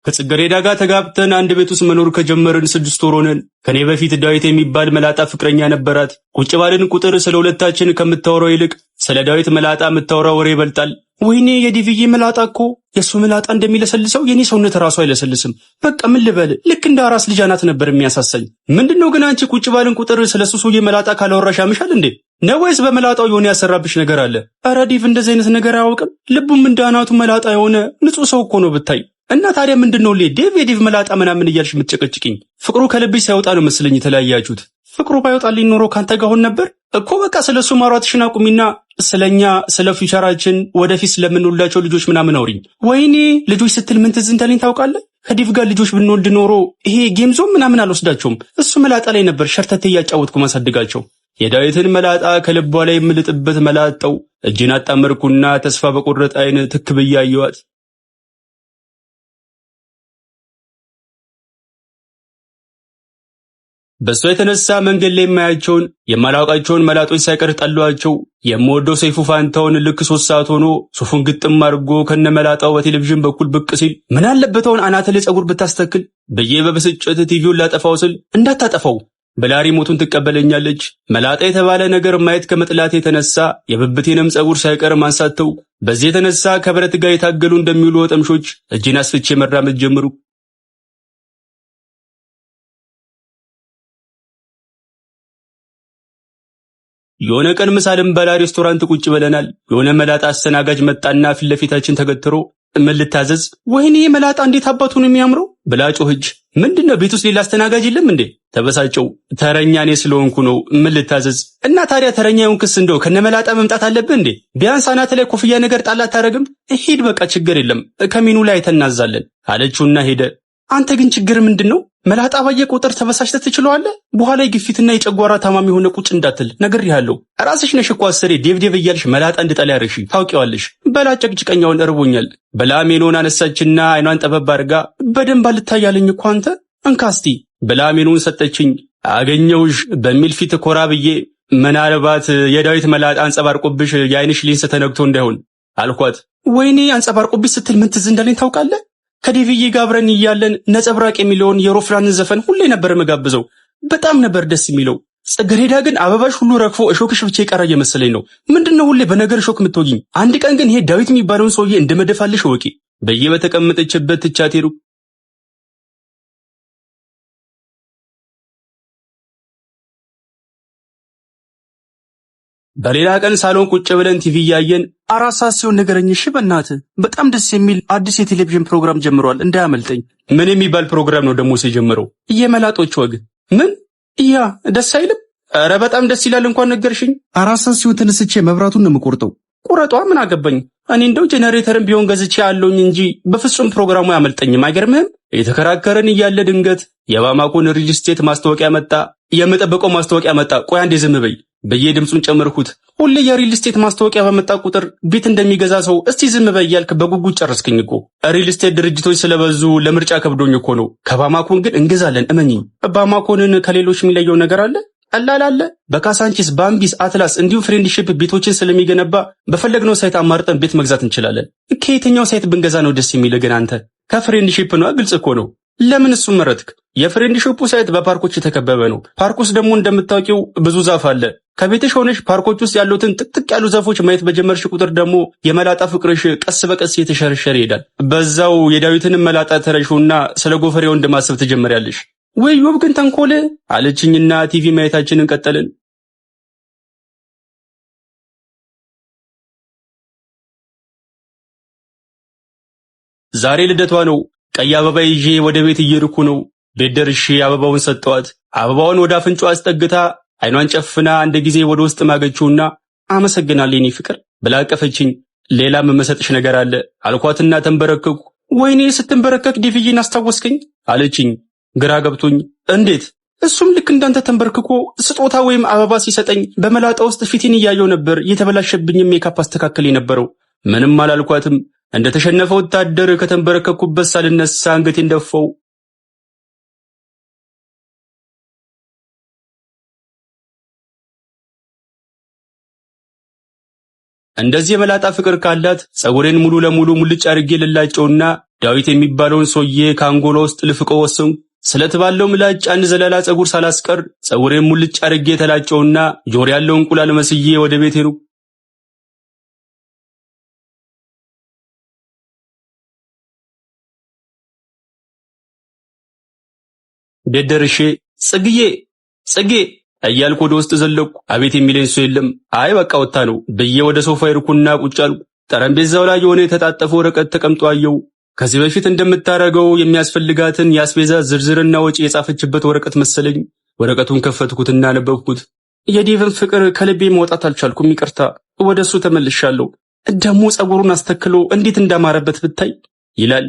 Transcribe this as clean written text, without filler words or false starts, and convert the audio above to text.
ከጽጌረዳ ጋር ተጋብተን አንድ ቤት ውስጥ መኖር ከጀመርን 6 ወር ሆነን። ከኔ በፊት ዳዊት የሚባል መላጣ ፍቅረኛ ነበራት። ቁጭ ባልን ቁጥር ስለ ሁለታችን ከምታወራው ይልቅ ስለ ዳዊት መላጣ የምታወራው ወሬ ይበልጣል። ወይኔ የዲቪዬ መላጣ እኮ፣ የእሱ መላጣ እንደሚለሰልሰው የኔ ሰውነት ራሱ አይለሰልስም። በቃ ምን ልበል፣ ልክ እንደ አራስ ልጅ አናት ነበር የሚያሳሳኝ። ምንድነው ግን አንቺ ቁጭ ባልን ቁጥር ስለ እሱ ሰውዬ መላጣ ካላወራሽ ያምሻል እንዴ? ነው ወይስ በመላጣው የሆነ ያሰራብሽ ነገር አለ? ኧረ ዲቭ እንደዚህ አይነት ነገር አያውቅም። ልቡም እንደ አናቱ መላጣ የሆነ ንጹሕ ሰው እኮ ነው ብታይ። እና ታዲያ ምንድነው ዴቭ የዴቭ መላጣ ምናምን እያልሽ የምትጨቀጭቅኝ? ፍቅሩ ከልብሽ ሳይወጣ ነው መሰለኝ የተለያያችሁት። ፍቅሩ ባይወጣልኝ ኖሮ ካንተ ጋር ሆን ነበር እኮ። በቃ ስለ እሱ ማውራትሽን አቁሚና ስለኛ፣ ስለ future ኣችን፣ ወደፊት ስለምንወልዳቸው ልጆች ምናምን አውሪኝ። ወይኔ ልጆች ስትል ምን ትዝ እንዳለኝ ታውቃለህ? ከዲቭ ጋር ልጆች ብንወልድ ኖሮ ይሄ game zone ምናምን አልወስዳቸውም። እሱ መላጣ ላይ ነበር ሸርተቴ እያጫወትኩ ማሳድጋቸው። የዳዊትን መላጣ ከልቧ ላይ የምልጥበት መላጣው እጄን አጣመርኩና ተስፋ በቆረጠ አይን ትክ ብዬ አየኋት። በእሷ የተነሳ መንገድ ላይ የማያቸውን የማላውቃቸውን መላጦች ሳይቀር ጠሏቸው። የምወደው ሰይፉ ፋንታውን ልክ 3 ሰዓት ሆኖ ሱፉን ግጥም አድርጎ ከነመላጣው በቴሌቪዥን በኩል ብቅ ሲል ምን አለበት አሁን አናትህ ላይ ፀጉር ብታስተክል ብዬ በብስጭት ቲቪውን ላጠፋው ስል እንዳታጠፋው ብላ remote ኡን ትቀበለኛለች። መላጣ የተባለ ነገር ማየት ከመጥላት የተነሳ የብብቴንም ፀጉር ሳይቀር ማንሳት ተውኩ። በዚህ የተነሳ ከብረት ጋር የታገሉ እንደሚውሉ ወጠምሾች እጄን አስፍቼ መራመድ ጀመርኩ። የሆነ ቀን ምሳ ልንበላ ሬስቶራንት ቁጭ ብለናል። የሆነ መላጣ አስተናጋጅ መጣና ፊት ለፊታችን ተገትሮ ምን ልታዘዝ? ወይኔ መላጣ እንዴት አባቱ ነው የሚያምረው ብላ ጮኸች። ምንድነው ቤት ውስጥ ሌላ አስተናጋጅ የለም እንዴ? ተበሳጨው። ተረኛ እኔ ስለሆንኩ ነው። ምን ልታዘዝ? እና ታዲያ ተረኛ የሆንክስ እንደው ከነመላጣ መምጣት አለብህ እንዴ? ቢያንስ አናት ላይ ኮፍያ ነገር ጣል አታረግም? ሂድ በቃ ችግር የለም ከሜኑ ላይ አይተናዛለን አለችውና ሄደ። አንተ ግን ችግር ምንድን ነው? መላጣ ባየ ቁጥር ተበሳጭተህ ትችለዋለህ። በኋላ የግፊትና የጨጓራ ታማሚ የሆነ ቁጭ እንዳትል ነግሬሃለሁ። ራስሽ ነሽ እኮ አስሬ ዴቭዴቭ እያልሽ መላጣ እንድጠላ ያደረግሽኝ ታውቂዋለሽ። በላ ጨቅጭቀኛውን እርቦኛል ብላ ሜኖን አነሳችና አይኗን ጠበብ አድርጋ በደንብ አልታያለኝ እኮ አንተ እንካስቲ ብላ ሜኖን ሰጠችኝ። አገኘውሽ በሚል ፊት ኮራ ብዬ ምናልባት የዳዊት መላጣ አንጸባርቆብሽ የአይንሽ ሊንስ ተነግቶ እንዳይሆን አልኳት። ወይኔ አንጸባርቆብሽ ስትል ምን ትዝ እንዳለኝ ታውቃለህ? ከዴቪዬ ጋር አብረን እያለን ነጸብራቅ የሚለውን የሮፍላንን ዘፈን ሁሌ ነበር መጋብዘው። በጣም ነበር ደስ የሚለው። ጽጌረዳ ግን አበባሽ ሁሉ ረግፎ እሾክሽ ብቻ የቀረ እየመሰለኝ ነው። ምንድነው ሁሌ በነገር እሾክ የምትወጊኝ? አንድ ቀን ግን ይሄ ዳዊት የሚባለውን ሰውዬ እንደመደፋልሽ እወቂ ብዬ በተቀመጠችበት ትቻት ሄድኩ። በሌላ ቀን ሳሎን ቁጭ ብለን ቲቪ እያየን 4 ሰዓት ሲሆን ንገረኝ እሺ በእናትህ። በጣም ደስ የሚል አዲስ የቴሌቪዥን ፕሮግራም ጀምሯል፣ እንዳያመልጠኝ። ምን የሚባል ፕሮግራም ነው ደግሞ የጀመረው? የመላጦች ወግ። ምን? ያ ደስ አይልም? ኧረ በጣም ደስ ይላል። እንኳን ነገርሽኝ። 4 ሰዓት ሲሆን ተነስቼ መብራቱን ነው የምቆርጠው። ቁረጧ፣ ምን አገባኝ እኔ። እንደው ጄኔሬተርን ቢሆን ገዝቼ አለውኝ እንጂ በፍጹም ፕሮግራሙ አያመልጠኝም። አይገርምህም? የተከራከረን እያለ ድንገት የባማኮን ሪል ስቴት ማስታወቂያ መጣ። የምጠብቀው ማስታወቂያ መጣ። ቆይ አንዴ ዝም በይ ብዬ ድምፁን ጨመርኩት። ሁሌ የሪል ስቴት ማስታወቂያ በመጣ ቁጥር ቤት እንደሚገዛ ሰው እስቲ ዝም በይ እያልክ በጉጉት ጨረስክኝ እኮ። ሪል ስቴት ድርጅቶች ስለበዙ ለምርጫ ከብዶኝ እኮ ነው። ከባማኮን ግን እንገዛለን፣ እመኚኝ። ባማኮንን ከሌሎች የሚለየው ነገር አለ? ቀላል አለ። በካሳንቺስ፣ ባምቢስ፣ አትላስ እንዲሁም ፍሬንድሺፕ ቤቶችን ስለሚገነባ በፈለግነው site አማርጠን ቤት መግዛት እንችላለን። ከየትኛው site ብንገዛ ነው ደስ የሚል ግን አንተ? ከፍሬንድሺፕ ነው፣ ግልጽ እኮ ነው። ለምን እሱን መረጥክ? የፍሬንድሺፑ site በፓርኮች የተከበበ ነው። ፓርክ ውስጥ ደግሞ እንደምታውቂው ብዙ ዛፍ አለ። ከቤትሽ ሆነሽ ፓርኮች ውስጥ ያሉትን ጥቅጥቅ ያሉ ዛፎች ማየት በጀመርሽ ቁጥር ደግሞ የመላጣ ፍቅርሽ ቀስ በቀስ እየተሸረሸረ ይሄዳል። በዛው የዳዊትንም መላጣ ተረሺውና ስለ ጎፈሬው እንደማሰብ ትጀምሪያለሽ። ወይ ዮብ ግን ተንኮል አለችኝና ቲቪ ማየታችንን ቀጠልን። ዛሬ ልደቷ ነው። ቀይ አበባ ይዤ ወደ ቤት እየሄድኩ ነው። ቤት ደርሼ አበባውን ሰጠዋት። አበባውን ወደ አፍንጫዋ አስጠግታ አይኗን ጨፍና አንድ ጊዜ ወደ ውስጥ ማገችውና አመሰግናለሁ የኔ ፍቅር ብላ አቀፈችኝ። ሌላም የምሰጥሽ ነገር አለ አልኳትና ተንበረከኩ። ወይኔ ስትንበረከክ ዴቪዬን አስታወስከኝ አለችኝ። ግራ ገብቶኝ እንዴት? እሱም ልክ እንዳንተ ተንበርክኮ ስጦታ ወይም አበባ ሲሰጠኝ በመላጣ ውስጥ ፊቴን እያየው ነበር የተበላሸብኝም ሜካፕ አስተካከል የነበረው። ምንም አላልኳትም። እንደተሸነፈ ወታደር ከተንበረከኩበት ሳልነሳ አንገቴን ደፋው። እንደዚህ የመላጣ ፍቅር ካላት ፀጉሬን ሙሉ ለሙሉ ሙልጭ አድርጌ ልላጨውና ዳዊት የሚባለውን ሰውዬ ከአንጎሏ ውስጥ ልፍቀው ወሰንኩ። ስለት ባለው ምላጭ አንድ ዘለላ ጸጉር ሳላስቀር ጸጉሬን ሙልጭ አድርጌ ተላጨውና ጆሮ ያለው እንቁላል መስዬ ወደ ቤት ሄድኩ። ቤት ደርሼ ጽግዬ ጽጌ እያልኩ ወደ ውስጥ ዘለቅኩ። አቤት የሚለኝ ሰው የለም። አይ በቃ ወጣ ነው ብዬ ወደ ሶፋ ሄድኩና ቁጭ አልኩ። ጠረጴዛው ላይ የሆነ የተጣጠፈ ወረቀት ተቀምጦ አየሁ። ከዚህ በፊት እንደምታደርገው የሚያስፈልጋትን የአስቤዛ ዝርዝርና ወጪ የጻፈችበት ወረቀት መሰለኝ። ወረቀቱን ከፈትኩትና አነበብኩት። የዴቭን ፍቅር ከልቤ መውጣት አልቻልኩም። ይቅርታ፣ ወደ እሱ ተመልሻለሁ። ደሞ ጸጉሩን አስተክሎ እንዴት እንዳማረበት ብታይ ይላል።